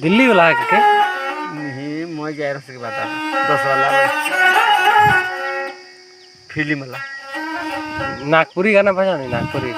दिल्ली वाला है के नहीं मैं जा रहा के बता 10 वाला फिल्म वाला नागपुरी गाना बजा नहीं नागपुरी।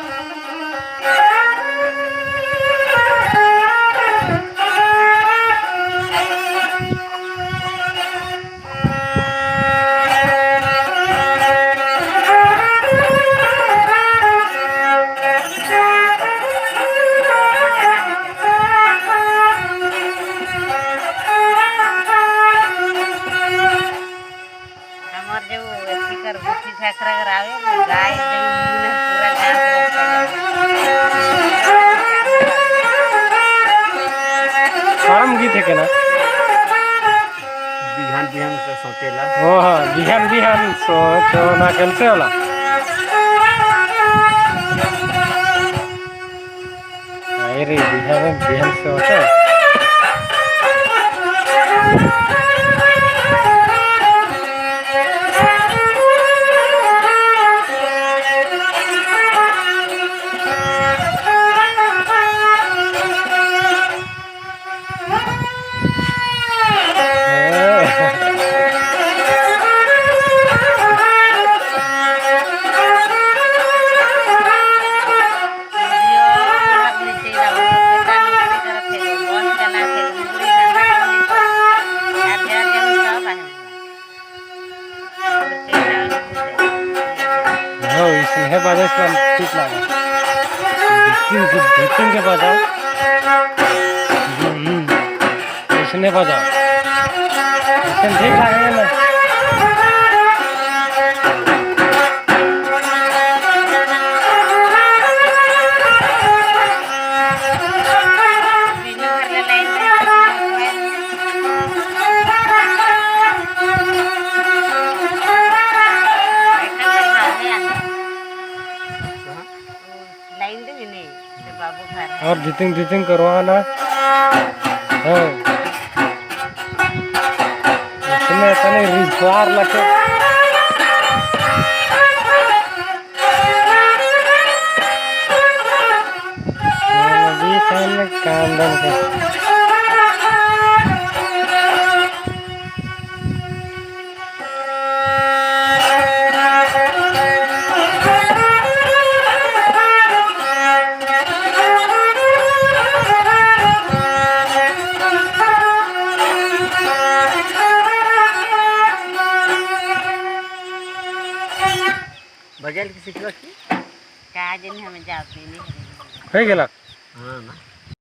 हमार जो अथी कर गुठी झाकरा कर आवे गाय जब मुंह पूरा घास करम गीत है के ना? बिहान बिहान से सोचेला। ओ हाँ, बिहान बिहान सोचो ना कैसे वाला। अरे बिहान बिहान सोचो। इसमें बाजा इसका ठीक लगा बीटिंग के बजाओ, इसने बजाओ इसमें ठीक लगेगा ना। और जितिंग जितिंग करवाना हाँ इसमें तने रिजवार लगे। नदी सामने काम बन के बजाल की सीखला की का जन हमें जाते नहीं हो गेला। हां ना।